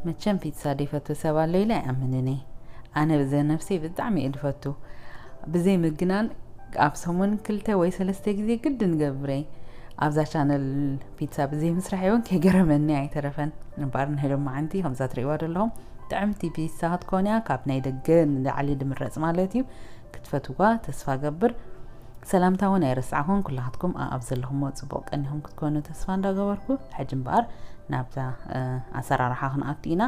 መቸም ፒትሳ ዘይፈቱ ሰብ ኣሎ ኢለ ኣይኣምንን እየ። ኣነ ብዘ ነፍሰይ ብጣዕሚ እየ ዝፈቱ። ብዘይ ምግናን ኣብ ሰሙን ክልተ ወይ ሰለስተ ግዜ ግድን ገብረ። ኣብዛ ቻነል ፒትሳ ብዘይ ምስራሕ እውን ከይገረመኒ ኣይተረፈን። እምበኣር ንሕሎም መዓንቲ ከምዛ ትርእይዋ ዘለኹም ጥዕምቲ ፒትሳ ክትኮን እያ። ካብ ናይ ደገ ንላዕሊ ድምረጽ ማለት እዩ። ክትፈትዋ ተስፋ ገብር። ሰላምታ እውን ኣይረሳዕኹን። ኩላትኩም ኣብ ዘለኹሞ ጽቡቕ ቀኒኹም ክትኮኑ ተስፋ እንዳገበርኩ፣ ሕጂ እምበኣር ናብዛ ኣሰራርሓ ክንኣቱ ኢና።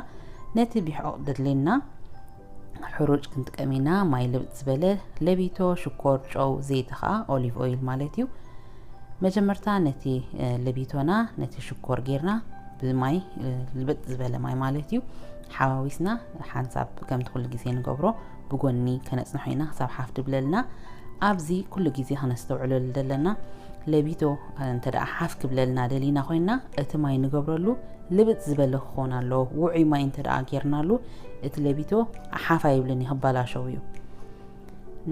ነቲ ቢሕቕ ደድሌና ሕሩጭ ክንጥቀም ኢና። ማይ ልብጥ ዝበለ፣ ለቢቶ፣ ሽኮር፣ ጨው፣ ዘይቲ ኸኣ ኦሊቭ ኦይል ማለት እዩ። መጀመርታ ነቲ ለቢቶና ነቲ ሽኮር ጌርና ብማይ ልብጥ ዝበለ ማይ ማለት እዩ ሓዋዊስና ሓንሳብ ከምቲ ኩሉ ግዜ ንገብሮ ብጎኒ ከነጽንሖ ኢና ክሳብ ሓፍ ድብለልና። ኣብዚ ኩሉ ግዜ ከነስተውዕለሉ ዘለና ለቢቶ እንተ ደኣ ሓፍ ክብለልና ደሊና ኮይና እቲ ማይ ንገብረሉ ልብጥ ዝበለ ክኸውን ኣለዎ። ውዑይ ማይ እንተ ደኣ ጌርናሉ እቲ ለቢቶ ሓፍ ኣይብልን እዩ፣ ክባላሸው እዩ።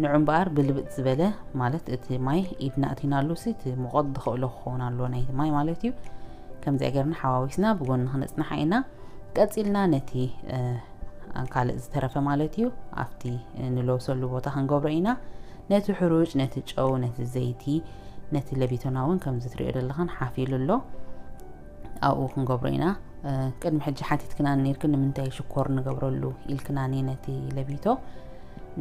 ንዑ እምበኣር ብልብጥ ዝበለ ማለት እቲ ማይ ኢድና ኣቲናሉ ሲ እቲ ሙቐት ዝኽእሎ ክኸውን ኣለዎ ናይቲ ማይ ማለት እዩ። ከምዚኣ ጌርና ሓዋዊስና ብጎኒ ክነጽንሓ ኢና። ቀጺልና ነቲ ካልእ ዝተረፈ ማለት እዩ ኣብቲ ንለውሰሉ ቦታ ክንገብሮ ኢና። ነቲ ሕሩጭ፣ ነቲ ጨው፣ ነቲ ዘይቲ፣ ነቲ ለቢቶና እውን ከምዚ ትሪኦ ዘለኽን ሓፍ ኢሉ ኣሎ። ኣብኡ ክንገብሮ ኢና። ቅድሚ ሕጂ ሓቲትክና ነርክን ንምንታይ ሽኮር ንገብረሉ ኢልክናኒ ነቲ ለቢቶ።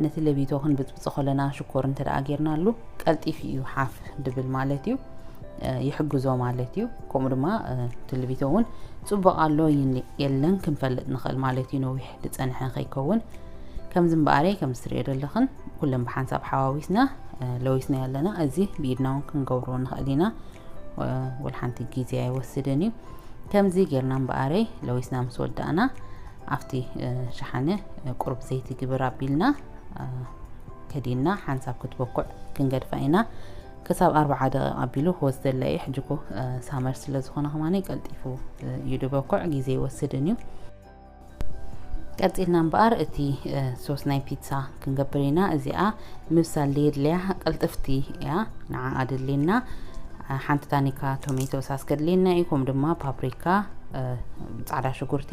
ነቲ ለቢቶ ክንብጽብጾ ከለና ሽኮር እንተ ደኣ ጌርናሉ ቀልጢፉ እዩ ሓፍ ድብል ማለት እዩ። ይሕግዞ ማለት እዩ። ከምኡ ድማ እቲ ለቢቶ እውን ጽቡቕ ኣሎ የለን ክንፈልጥ ንኽእል ማለት እዩ። ነዊሕ ዝጸንሐ ከይከውን ከምዚ እምበኣረይ ከምዚ ትሪኦ ዘለኽን ኩለን ብሓንሳብ ሓዋዊስና ለዊስና ኣለና። እዚ ብኢድና እውን ክንገብሮ ንኽእል ኢና። ወላ ሓንቲ ግዜ ኣይወስድን እዩ። ከምዚ ጌርና እምበኣረይ ለዊስና ምስ ወዳእና ኣብቲ ሸሓነ ቁሩብ ዘይቲ ግብር ኣቢልና ከዲና ሓንሳብ ክትበኩዕ ክንገድፋ ኢና። ክሳብ ኣርባዓ ደቂቕ ኣቢሉ ክወስደላ እዩ። ሕጂ እኮ ሳመር ስለ ዝኾነ ከማኒ ቀልጢፉ እዩ ዝበኩዕ፣ ግዜ ይወስድን እዩ። ቀጺልና እምበኣር እቲ ሶስ ናይ ፒትሳ ክንገብር ኢና። እዚኣ ምብሳል ደየድልያ፣ ቅልጥፍቲ እያ። ንዓኣ ኣድልየና ሓንቲ ታኒካ ቶሜቶ ሳስ ከድልየና እዩ። ከምኡ ድማ ፓፕሪካ፣ ጻዕዳ ሽጉርቲ፣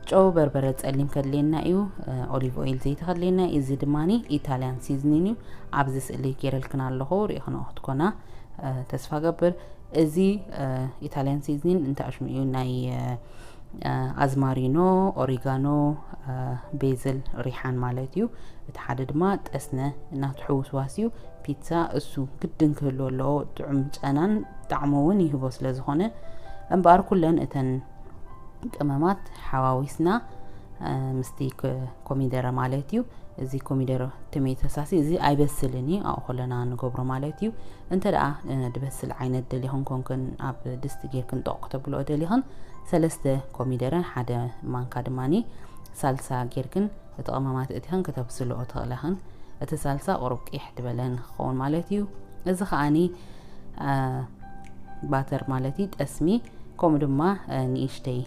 ጨው፣ በርበረ ጸሊም ከድልየና እዩ። ኦሊቭ ኦይል ዘይቲ ከድልየና እዩ። እዚ ድማ ኢታልያን ሲዝኒን እዩ። ኣብዚ ስእሊ ጌረልክን ኣለኹ፣ ሪኢኽንኦ ክትኮና ተስፋ ገብር። እዚ ኢታልያን ሲዝኒን እንተ ኣሽሙ እዩ ናይ ኣዝማሪኖ፣ ኦሪጋኖ፣ ቤዝል፣ ሪሓን ማለት እዩ። እቲ ሓደ ድማ ጠስነ ናቱ ሕውስዋስ እዩ። ፒትሳ እሱ ግድን ክህልዎ ኣለዎ፣ ጥዑም ጨናን ጣዕሙ እውን ይህቦ ስለ ዝኾነ። እምበኣር ኩለን እተን ቀመማት ሓዋዊስና ምስቲ ኮሚደረ ማለት እዩ። እዚ ኮሚደረ ቶሜቶ ሳሲ እዚ ኣይበስልን እዩ፣ ኣብኡ ከለና ንገብሮ ማለት እዩ። እንተ ደኣ ድበስል ዓይነት ደሊኽን ኮንክን ኣብ ድስቲ ጌርክን ጦቕ ከተብልኦ ደሊኽን ሰለስተ ኮሚደረ፣ ሓደ ማንካ ድማ ሳልሳ ጌርክን እቲ ቀመማት እቲኽን ከተብስልኦ ትኽእላ ኢኽን። እቲ ሳልሳ ቁሩብ ቂሕ ዝበለ ንክኸውን ማለት እዩ። እዚ ከኣኒ ባተር ማለት እዩ፣ ጠስሚ፣ ከምኡ ድማ ንእሽተይ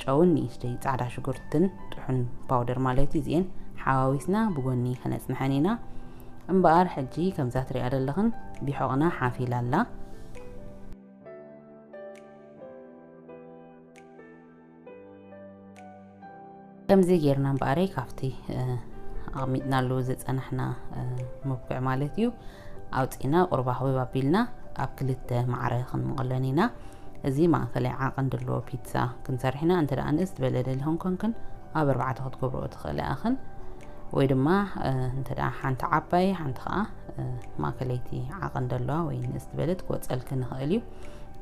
ጨውን ንእሽተይ ጻዕዳ ሽጉርትን ጥሑን ፓውደር ማለት እዩ። እዚኤን ሓዋዊስና ብጎኒ ከነጽንሐን ኢና። እምበኣር ሕጂ ከምዛ ትሪኣ ዘለኽን ቢሖቕና ሓፊላ ኣላ። ከምዚ ጌርና እምበኣረይ ካብቲ ኣቕሚጥናሉ ዝጸናሕና መብኩዕ ማለት እዩ ኣውጺእና ቁሩብ ኣህብብ ኣቢልና ኣብ ክልተ ማዕረ ክንምቐለን ኢና። እዚ ማእከላይ ዓቐን ዘለዎ ፒትሳ ክንሰርሕ ኢና። እንተ ደኣ ንእስ ዝበለ ደሊኹም ኮንክን ኣብ ኣርባዕተ ክትገብርኦ ትኽእላ ኢኽን፣ ወይ ድማ እንተ ደኣ ሓንቲ ዓባይ ሓንቲ ኸኣ ማእከለይቲ ዓቐን ዘለዋ ወይ ንእስ ዝበለት ክወጸልክን ይኽእል እዩ።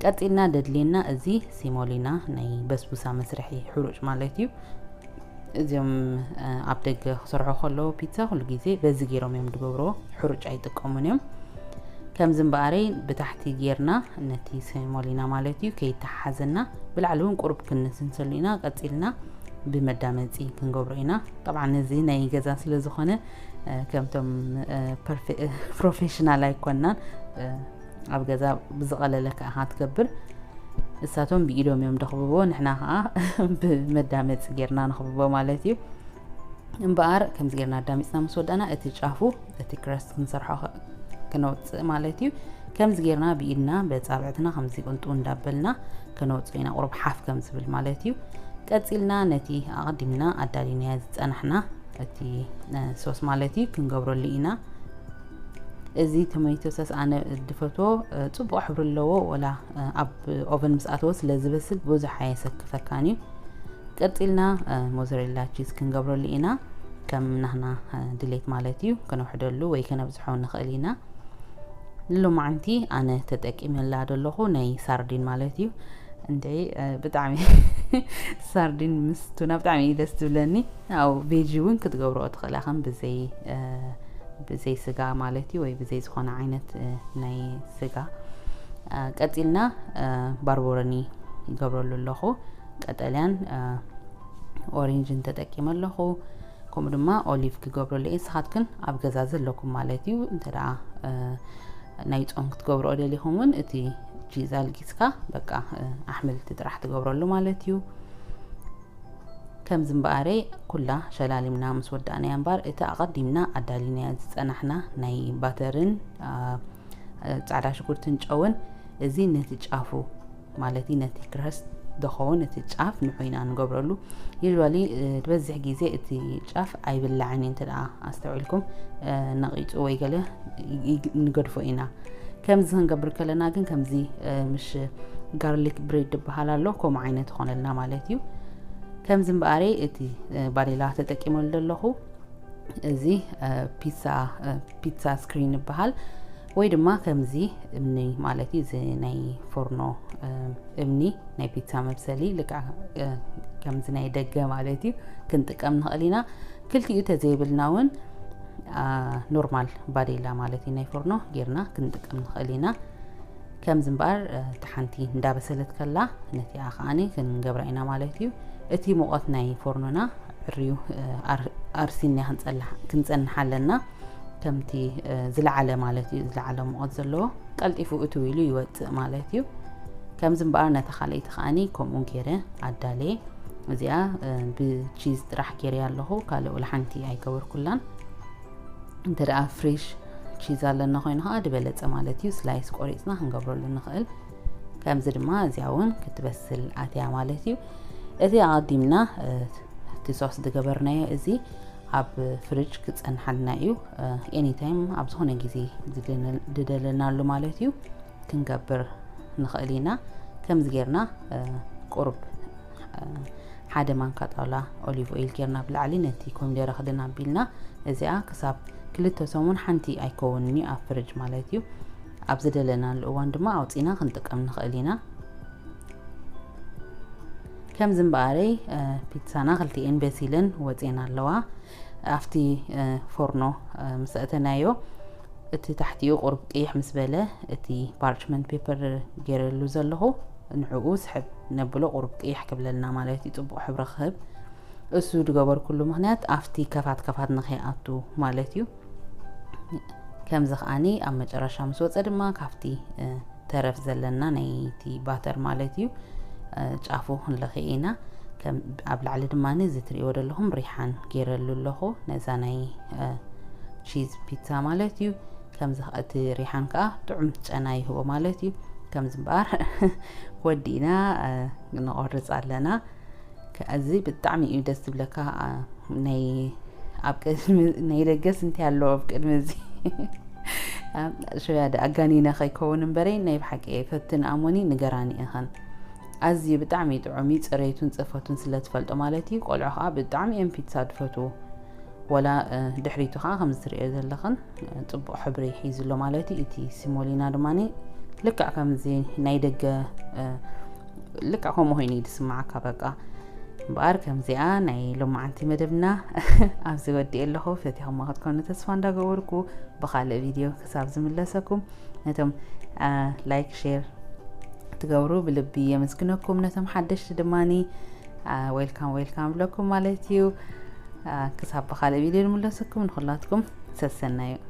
ቀጺልና ደድልየና እዚ ሲሞሊና ናይ በስቡሳ መስርሒ ሕሩጭ ማለት እዩ። እዚኦም ኣብ ደገ ክሰርሑ ከለዉ ፒትሳ ኩሉ ግዜ በዚ ገይሮም እዮም ዝገብርዎ፣ ሕሩጭ ኣይጥቀሙን እዮም። ከምዚ እምበኣረይ ብታሕቲ ጌርና ነቲ ሴሞሊና ማለት እዩ ከይተሓሓዘና ብላዕሊ እውን ቁሩብ ክንስንሰሉ ኢና። ቀጺልና ብመዳመጺ ክንገብሮ ኢና። ጠብዓ እዚ ናይ ገዛ ስለ ዝኾነ ከምቶም ፕሮፌሽናል ኣይኮናን። ኣብ ገዛ ብዝቐለለ ከዓ ክትገብር እሳቶም ብኢዶም እዮም ደኽብቦ፣ ንሕና ከዓ ብመዳመፂ ጌርና ንኽብቦ ማለት እዩ። እምበኣር ከምዚ ጌርና ኣዳሚፅና ምስ ወዳእና እቲ ጫፉ እቲ ክረስት ክንሰርሖ ከ- ክነውፅእ ማለት እዩ። ከምዚ ጌርና ብኢድና በፃብዕትና ከምዚ ቅንጡ እንዳበልና ከነውፅኦ ኢና፣ ቁሩብ ሓፍ ከም ዝብል ማለት እዩ። ቀጺልና ነቲ ኣቐዲምና ኣዳሊናዮ ዝጸናሕና እቲ ሶስ ማለት እዩ ክንገብረሉ ኢና። እዚ ቶሜቶ ሶስ ኣነ ዝፈትዎ ጽቡቕ ሕብሪ ኣለዎ፣ ወላ ኣብ ኦቨን ምስ ኣተወ ስለ ዝበስል ብዙሕ ኣየሰክፈካን እዩ። ቀጺልና ሞዘሬላ ቺዝ ክንገብረሉ ኢና፣ ከም ናህና ድሌት ማለት እዩ። ከነውሕደሉ ወይ ከነብዝሖ ንኽእል ኢና። ንሎማዓንቲ ኣነ ተጠቂመላ ዘለኹ ናይ ሳርዲን ማለት እዩ። እንድዒ ብጣዕሚ ሳርዲን ምስ ቱና ብጣዕሚ እዩ ደስ ዝብለኒ። ኣብ ቬጂ እውን ክትገብርኦ ትኽእላ ከም ብዘይ ብዘይ ስጋ ማለት እዩ፣ ወይ ብዘይ ዝኾነ ዓይነት ናይ ስጋ። ቀፂልና ባርቦረኒ ይገብረሉ ኣለኹ። ቀጠልያን ኦሬንጅን ተጠቂመ ኣለኹ። ከምኡ ድማ ኦሊቭ ክገብረሉ እየ። ንስኻትክን ኣብ ገዛ ዘለኩም ማለት እዩ። እንተ ደኣ ናይ ጾም ክትገብርኦ ደሊኹም እውን እቲ ቺዝ ኣልጊስካ በቃ ኣሕምልቲ ጥራሕ ትገብረሉ ማለት እዩ። ከምዚ እምበኣረይ ኩላ ሸላሊምና ምስ ወዳእናያ እምበኣር እቲ ኣቐዲምና ኣዳሊናዮ ዝጸናሕና ናይ ባተርን ጻዕዳ ሽጉርትን ጨውን እዚ ነቲ ጫፉ ማለት እዩ፣ ነቲ ክረስት ዝኸውን እቲ ጫፍ ንዑ ኢና ንገብረሉ። ዩዝዋሊ ዝበዝሕ ግዜ እቲ ጫፍ ኣይብላዕን እዩ፣ እንተ ደኣ ኣስተውዒልኩም ነቒጹ ወይ ገለ ንገድፎ ኢና። ከምዚ ክንገብር ከለና ግን ከምዚ ምሽ ጋርሊክ ብሬድ ዝበሃል ኣሎ፣ ከምኡ ዓይነት ይኾነልና ማለት እዩ። ከምዚ እምበኣረይ እቲ ባዴላ ተጠቂመሉ ዘለኹ እዚ ፒዛ ፒዛ ስክሪን ይበሃል፣ ወይ ድማ ከምዚ እምኒ ማለት እዩ። እዚ ናይ ፎርኖ እምኒ ናይ ፒዛ መብሰሊ ልክዕ ከምዚ ናይ ደገ ማለት እዩ ክንጥቀም ንኽእል ኢና። ክልቲኡ ተዘይብልና እውን ኖርማል ባዴላ ማለት እዩ ናይ ፎርኖ ጌርና ክንጥቀም ንኽእል ኢና። ከምዚ እምበኣር እቲ ሓንቲ እንዳበሰለት ከላ ነቲኣ ከዓኒ ክንገብራ ኢና ማለት እዩ። እቲ ሙቐት ናይ ፎርኖና ዕርዩ ኣርሲንያ ክንጸንሕ ኣለና። ከምቲ ዝለዓለ ማለት እዩ፣ ዝለዓለ ሙቐት ዘለዎ ቀልጢፉ እትው ኢሉ ይወፅእ ማለት እዩ። ከምዚ እምበኣር ነታ ካልኣይቲ ከዓኒ ከምኡ ገይረ ኣዳለየ። እዚኣ ብቺዝ ጥራሕ ገይረያ ኣለኹ፣ ካልእ ወላ ሓንቲ ኣይገበርኩላን። እንተ ደኣ ፍሬሽ ቺዝ ኣለና ኮይኑ ከዓ ዝበለጸ ማለት እዩ። ስላይስ ቆሪጽና ክንገብረሉ ንኽእል። ከምዚ ድማ እዚኣ እውን ክትበስል ኣትያ ማለት እዩ። እቲ ኣቐዲምና እቲ ሶስ ዝገበርናዮ እዚ ኣብ ፍሪጅ ክጸንሓልና እዩ። ኤኒታይም ኣብ ዝኾነ ግዜ ዝደለናሉ ማለት እዩ ክንገብር ንኽእል ኢና። ከምዚ ጌርና ቁሩብ ሓደ ማንካ ጣውላ ኦሊቭ ኦይል ጌርና ብላዕሊ ነቲ ኮሚደረ ክድን ኣቢልና እዚኣ ክሳብ ክልተ ሰሙን ሓንቲ ኣይከውንን እዩ ኣብ ፍርጅ ማለት እዩ። ኣብ ዝደለናሉ እዋን ድማ ኣውፂና ክንጥቀም ንኽእል ኢና። ከምዚ እምበኣረይ ፒትሳና ክልቲኤን በሲለን ወፅየን ኣለዋ። ኣብቲ ፎርኖ ምስ ኣእተናዮ እቲ ታሕቲኡ ቁሩብ ቅይሕ ምስ በለ እቲ ፓርችመንት ፔፐር ገይረሉ ዘለኹ ንዕኡ ስሕብ ነብሎ ቁሩብ ቅይሕ ክብለልና ማለት እዩ፣ ፅቡቕ ሕብሪ ክህብ። እሱ ዝገበርኩሉ ምኽንያት ኣብቲ ከፋት ከፋት ንኸይኣቱ ማለት እዩ። ከምዚ ከዓኒ ኣብ መጨረሻ ምስ ወፀ ድማ ካብቲ ተረፍ ዘለና ናይቲ ባተር ማለት እዩ ጫፉ ክንለኽየ ኢና። ኣብ ላዕሊ ድማ እዚ ትሪእዎ ዘለኹም ሪሓን ገይረሉ ኣለኹ ነዛ ናይ ቺዝ ፒዛ ማለት እዩ። ከምዚ እቲ ሪሓን ከዓ ጥዑም ጨና ይህቦ ማለት እዩ። ከምዚ እምበኣር ወዲእና ንቆርፅ ኣለና። እዚ ብጣዕሚ እዩ ደስ ዝብለካ። ናይ ኣብ ቅድሚ ናይ ደገስ እንታይ ኣለዎ ኣብ ቅድሚ እዚ? ሸያ ደ ኣጋኒነ ከይከውን እምበረይ ናይ ብሓቂ ፈትን ኣሞኒ ንገራኒ ኢኸን። ኣዝዩ ብጣዕሚ ጥዑም እዩ፣ ፅሬቱን ፅፈቱን ስለ ትፈልጦ ማለት እዩ። ቆልዑ ከዓ ብጣዕሚ እዮም ፒትሳ ዝፈትዉ። ወላ ድሕሪቱ ከዓ ከምዚ ትሪኦ ዘለኽን ፅቡቕ ሕብሪ ሒዙ ኣሎ ማለት እዩ። እቲ ሲሞሊና ድማ ልክዕ ከምዚ ናይ ደገ ልክዕ ከምኡ ኮይኑ እዩ ዝስማዓካ። በቃ እምበኣር ከምዚኣ ናይ ሎማዓንቲ መደብና ኣብዚ ወዲእ ኣለኹ። ፈቲኹሞ ክትኮኑ ተስፋ እንዳገበርኩ ብኻልእ ቪድዮ ክሳብ ዝምለሰኩም ነቶም ላይክ ሼር ትገብሩ ብልቢ የመስግነኩም። ነቶም ሓደሽቲ ድማኒ ዌልካም ዌልካም ብለኩም ማለት እዩ። ክሳብ ብኻልእ ቪድዮ ንምለሰኩም ንኩላትኩም ሰሰናዩ።